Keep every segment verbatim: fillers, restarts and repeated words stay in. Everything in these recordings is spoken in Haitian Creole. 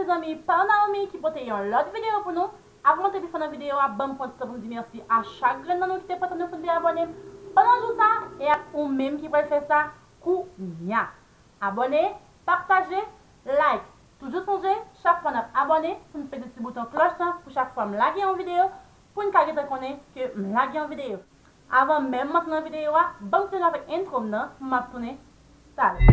Mezanmi, pa Naomi ki pote yon lòt videyo pou nou. Avan mwen te fin fè nan videyo a, ban m pran ti tan pou m di mèsi a chak grenn nan nou ki te pran tan nou pou n te abòne. Pandan jou sa, e ak ou menm ki pral fè sa kounya. Abòne, pataje, like. Toujou sonje, chak fwa n ap abòne, pou n pete ti bouton klòch lan pou chak fwa m lage yon videyo, pou n ka gentan konnen ke m lage yon videyo. Avan menm m antre nan videyo a, ban m fini avèk entwo m nan, m ap tounen talè.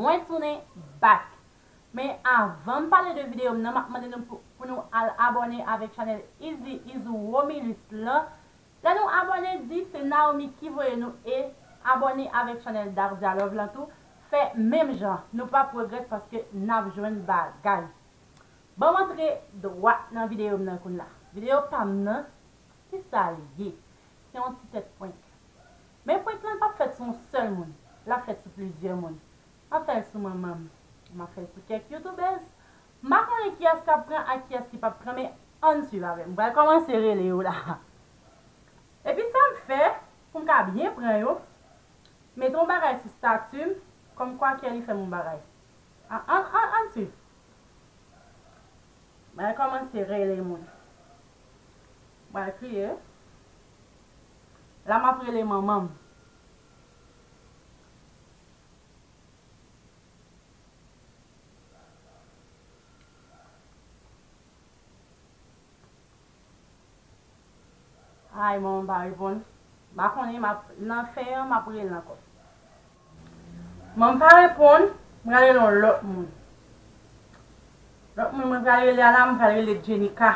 Mwen tounen back. Men avan m pale de videyo m nan, m ap mande nou pou, pou nou al abòne avèk chanèl Easy Izou Romulus lan. Lè nou abòne, di se Naomi ki voye nou e abòne avèk chanèl Dardia Love lan tou. Fè menm jan, nou p ap regrèt paske n ap jwenn bagay. Ban m antre dwat nan videyo m nan kounye a. Videyo pa m nan, kisa l ye? Se yon ti tèt prank. Men prank lan p ap fèt sou yon sèl moun. L ap fèt sou plizyè moun. M ap fè l sou manman m. M ap fè l sou kèk youtubèz. M pa konnen kiyès k ap pran ak kiyès ki p ap pran, men ann swiv avè m. M pral kòmanse rele yo la. Epi sa m fè, pou m ka byen pran yo, mete yon bagay sou stati m, kòmkwa Kelly fè m yon bagay. An, an, an, ann swiv. Mwen kòmanse rele moun. Mwen kriye. La m ap rele manman m. Ay, manman m pa reponn. M pa konnen, m ap, nan fen an, m ap rele l ankò. Manman m pa reponn, m pral rele yon lòt moun. Lòt moun mwen pral rele a la, m pral rele Jenika.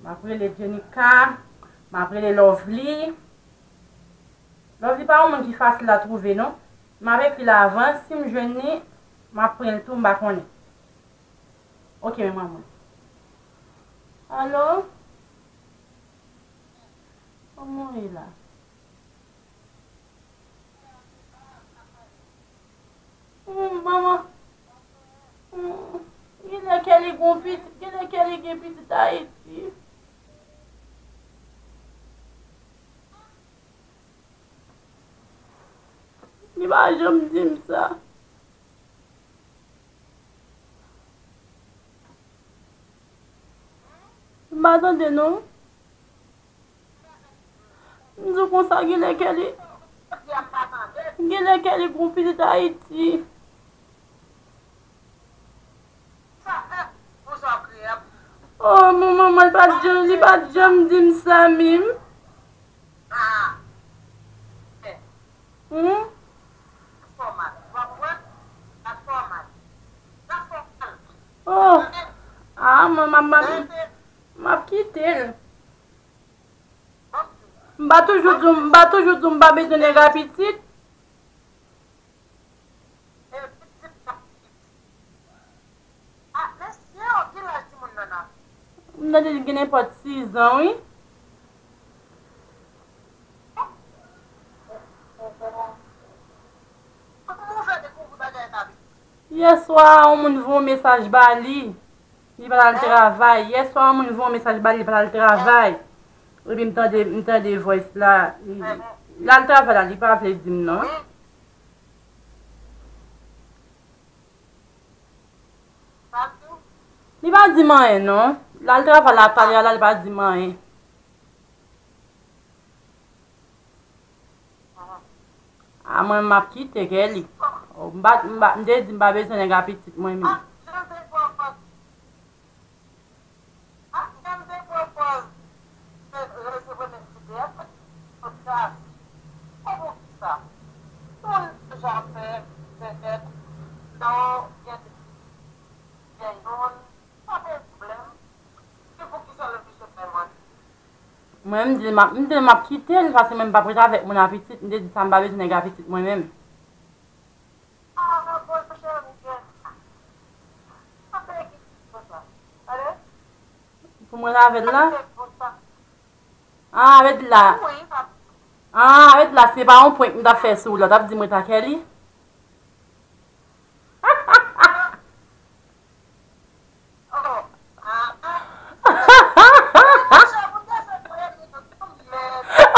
M ap rele Jenika, m ap rele Lovely. Lovely pa yon moun ki fasil a twouve, non. M ap ekri l avan, si m jwenn li, m ap pran l tou, m pa konnen. Ok, men manman. Alo? Kòman w ye la? Hmm, manman. Hmm, genlè Kelly gon pitit, genlè Kelly gen pitit Ayiti. Li pa janm di m sa. M pa tande non. M di w konsa, genlè Kelly, genlè Kelly gon pitit Ayiti. Oh, mon manman, li pa t janm, li pa t janm di m sa menm. Hmm? Oh. Ah, mwen, m ap, m ap, m ap kite l. M pa toujou di w, m pa toujou di w m pa bezwen nèg a pitit. M tande li gen nenpòt sis zan, wi. Yè swa, yon moun voye yon mesaj ba li. Li pral al travay. Yè swa, yon moun voye yon mesaj ba li, li pral al travay. Epi m tande, m tande voice la. Li, li al travay la, li pa vle di m non. Li pa di m anyen non. L al travay la talè a la, li pa di m anyen. A mwen, m ap kite Kelly. M pa, m pa, m te di m pa bezwen nèg a pitit mwen menm. Mwen, m di l m ap, m di l m ap kite l, paske mwen m p ap ret avèk moun a pitit, m te di sa m pa bezwen nèg a pitit mwen menm. Ah, bon, cheri, m gen. Sa fè ki konsa. Ale. Pou mwen avè l la? Ah, avè l la. Ah, avè l la, se pa yon prank m t ap fè sou ou la, w t ap di mwen ta Kelly.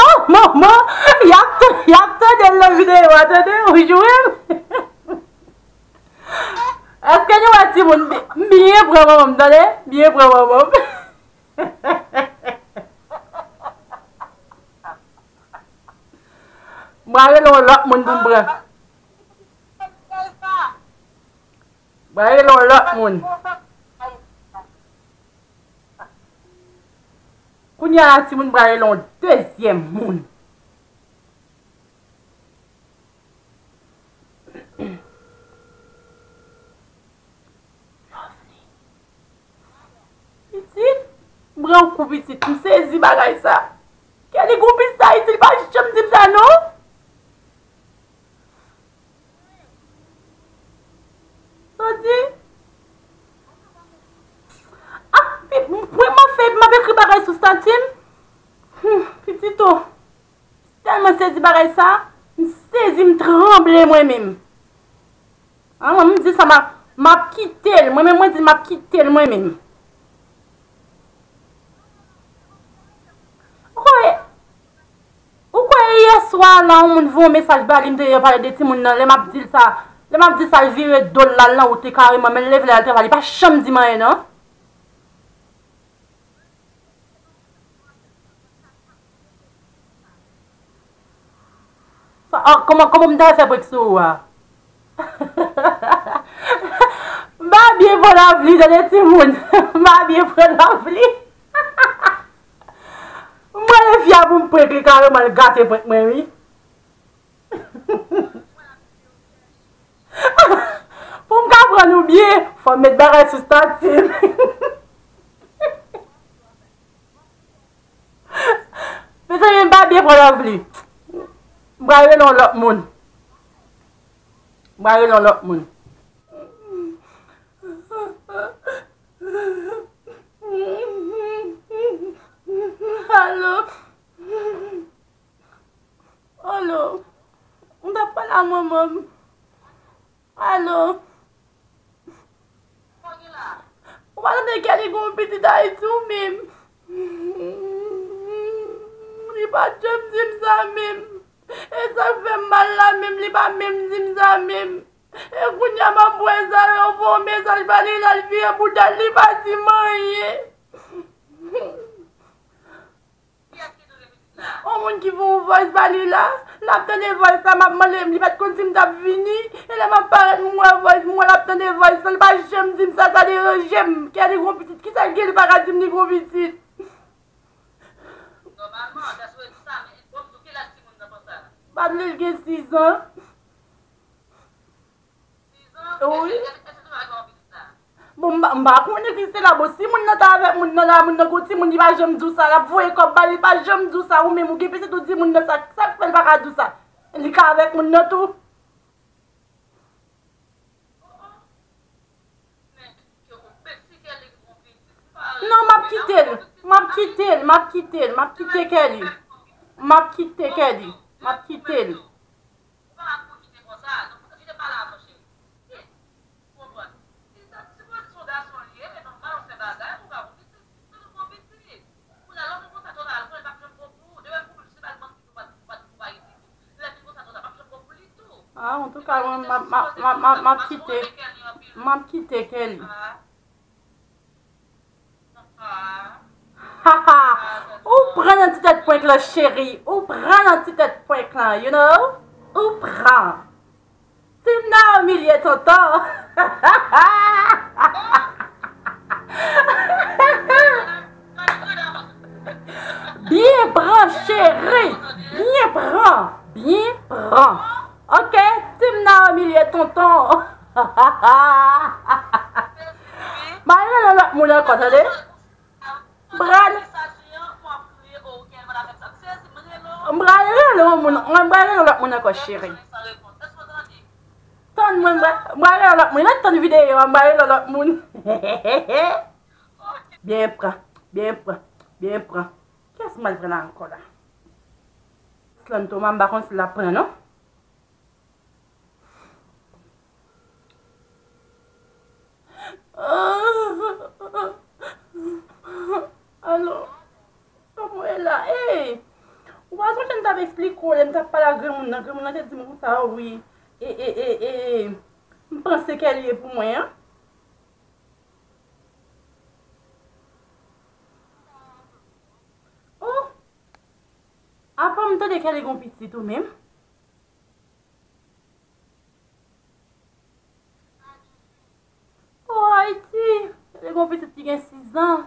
Oh, manman, y ap t-, y ap tande l nan videyo a, tande, ou jwe m. Èske nou wè timoun bi-, byen pran manman m, tande? Byen pran manman m. Mwen rele yon lòt moun pou m pran. Mwen rele yon lòt moun. Kounye a la, timoun pral rele yon dezyèm moun. Lovely. Pitit, m pran kou pitit, m sezi bagay sa. Kelly gon pitit Ayiti, li pa janm di m sa non. Sa w di? Ah, pi-, mwen m ap fè, m ap ekri bagay sou stati m. Hmm, pitit o. Tèlman sezi bagay sa, m sezi, m tranble mwen menm. Ah, mwen m di sa, m ap, m ap kite l. Mwen menm, mwen di m ap kite l mwen menm. Ou kwè, ou kwè yè swa la, yon moun voye yon mesaj ba li, m te pale de timoun nan, lè m ap di l sa, lè m ap di sa, l vire do l, l al nan wout li kareman, men l leve, l al travay, li pa janm di m anyen non. Sa, ah, kòman, kòman m ta fè prank sou ou a? M pa byen pran Lovely, tande timoun. M pa byen pran Lovely. M prale fi a pou m prank li kareman, l gate prank mwen, wi. Pou m ka pran nou byen, fò m met bagay sou stati m. Mezanmi, m pa byen pran Lovely. M pral rele yon lòt moun. M pral rele yon lòt moun. Alo. Alo. M t ap pale a manman m. Alo. Ou pa tande Kelly gon pitit Ayiti ou menm? Li pa t janm di m sa menm. E sa k fè m mal la menm, li pa menm di m sa menm. E kounye a m ap wè sa, yo voye yon mesaj ba li, l al vire bouda l, li pa di m anyen. Yon moun ki voye yon voice ba li la, l ap tande voice la, m ap mande, li pa t konn si m t ap vini, e lè m ap parèt, m wè voice, m wè l ap tande voice la, li pa janm di m sa, sa deranje m. Kelly gon pitit, kisa l gen, li pa ka di m li gon pitit? Nòmalman, that's what it sound. Bon, sou ki laj timoun nan konsa? M pa t vle l gen sis an. Sis an? Wi. Èske, èske, èske se pa yon pitit la? Bon, m pa, m pa konnen ki se la. Bon, si moun nan ta avèk moun nan la, moun nan gon timoun, li pa janm di w sa, l ap voye kòb ba li, li pa janm di w sa, ou menm ou gen pitit, ou di moun nan sa, sa k fè l pa ka di w sa? Li ka avèk moun nan tou? Non, m ap kite l. M ap kite l, m ap kite l, m ap kite Kelly. M ap kite Kelly. M ap kite l. Ah, antouka, mwen, m ap, m ap, m ap, m ap, m ap kite, m ap kite Kelly. Haha, ou pran nan ti tèt prank lan, cheri. Ou pran nan ti tèt prank lan, you know? Ou pran. Team Naomi li ye tonton. Byen pran, cheri. Byen pran. Byen pran. Ok, Team Naomi li ye tonton. M al rele lòt moun ankò, tande. M pral, m pral rele yon moun, mwen, m pral rele yon lòt moun ankò, cheri. Tann mwen, m pral, m pral rele yon lòt moun. Ret tann videyo a, m pral rele yon lòt moun. Byen pran. Byen pran, byen pran. Kiyès m al pran la ankò la? Slan Thomas, m pa konn si l ap pran non. Alo, kòman w ye la? Ey, ou pa sonje m t ap eksplike w lè m t ap pale ak granmoun nan. Granmoun nan te di m konsa, wi. E, e, e, e, m panse Kelly ye pou mwen an. Oh! Apa m tande Kelly gon pitit ou menm? Oh, Ayiti! Li gon pitit ki gen sis an.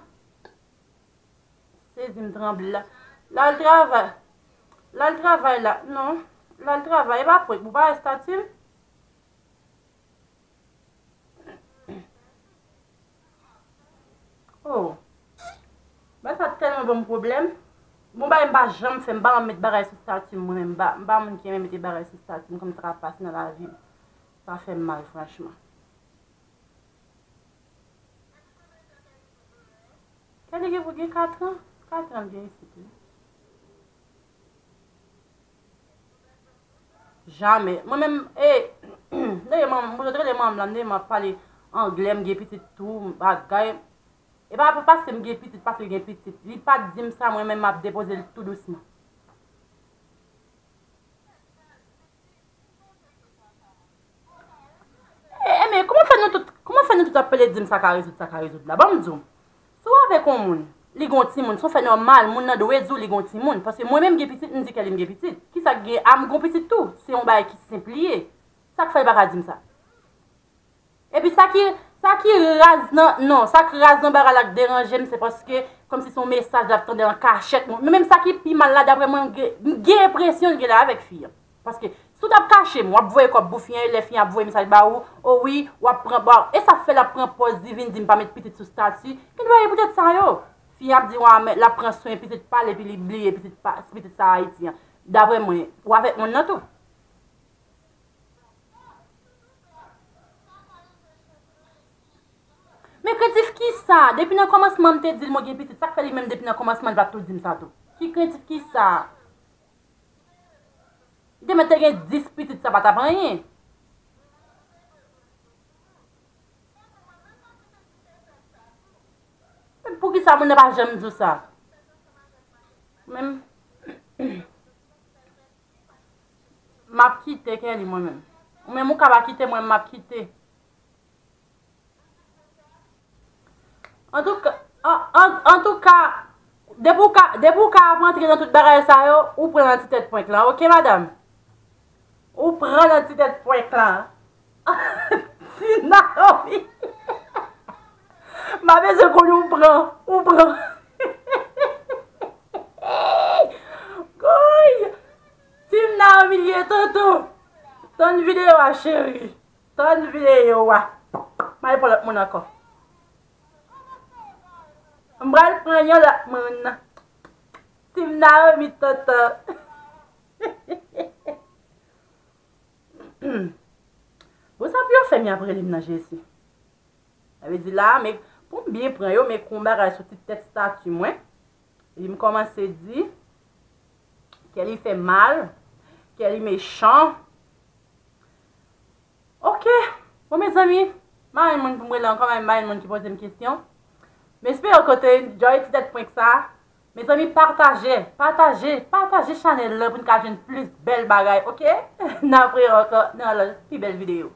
Sezi m tranble la. L al travay. L al travay la. Non. L al travay. E pa prank. Ou pa wè estati m? Oh. Bagay sa tèlman ban m pwoblèm. Bon, bagay m pa janm fè, m pa renmen met bagay sou estati m, mwen menm. M pa, m pa moun ki renmen mete bagay sou estati m, kòm sa ka pase nan lavi m. Sa fè m mal, franchman. Kelly gen pou gen kat an. Kat an l gen isit, wi. Jamè. Mwen menm, e, dèyè manman, mwen rele manman m la, m dèyè m ap pale anglè, m gen pitit tou, bagay. E pa, pa paske m gen pitit, paske l gen pitit. Li pa t di m sa, mwen menm m ap depoze l tou dousman. E, e, men kòman fè nou tout, kòman fè nou tout ap pale di m sa ka rezoud, sa ka rezoud la? Ban m di w, si w avèk yon moun, li gen yon timoun, se yon fè nòmal, moun nan dwe di w li gen yon timoun. Paske mwen menm gen pitit, m di Kelly m gen pitit. Kisa k gen, a m gen yon pitit tou. Se yon bagay ki senp li ye. Sa k fè l pa ka di m sa? Epi sa ki, sa ki raz nan, non, sa k raz nan bagay la k deranje m, se paske kòmsi se yon mesaj l ap tande an kachèt. Men menm sa ki pi mal la, daprè mwen, m gen, m gen enpresyon l genlè avèk fi an. Paske si w t ap kache m, w ap voye kòb pou fi an, e lè fi an ap voye mesaj ba ou, o wi, w ap pran, bon, e sa fè l ap pran pòz li vin di m pa met pitit sou estati. Gen dwa e poutèt sa yo. Fi an ap di w a, men l ap pran swen pitit pa l, epi li bliye pitit pa, pitit sa Ayiti an. Daprè mwen, w avèk moun nan tou. Men krentif kisa? Depi nan kòmansman m te di l mwen gen pitit, sa k fè li menm depi nan kòmansman li pa t tou di m sa tou? Ki krentif kisa? Li te mèt te gen dis pitit, sa pa t ap anyen. Men poukisa moun nan pa janm di w sa? Menm M ap kite Kelly mwen menm. Ou menm ou ka pa kite mwen, m ap kite. Antouka, an, an, antouka, depi w ka, depi w ka ap antre nan tout bagay sa yo, ou pran nan ti tèt prank lan, oke, madanm? Ou pran nan ti tèt prank lan. Ti Naomi. M pa bezwen konn ou pran, ou pran. Goy! Team Naomi li ye tonton. Tann videyo a, cheri. Tann videyo a. M al pran lòt moun ankò. M pral pran yon lòt moun. Team Naomi tonton. Bon, sa pou yo fè m, y ap rele m nan Jezi. Sa vle di la, men pou m byen pran yo, men kon bagay sou ti tèt estati mwen. Epi m kòmanse di, Kelly fè mal, Kelly mechan. Oke. Bon, mezanmi, m pa jwenn moun pou m rele ankò, m pa jwenn moun ki poze m kesyon. M espere ke w te enjoy ti tèt prank sa. Mezanmi, pataje, pataje, pataje chanèl lan pou n ka jwenn plis bèl bagay, oke? N ap rewè ankò nan lòt pi bèl videyo.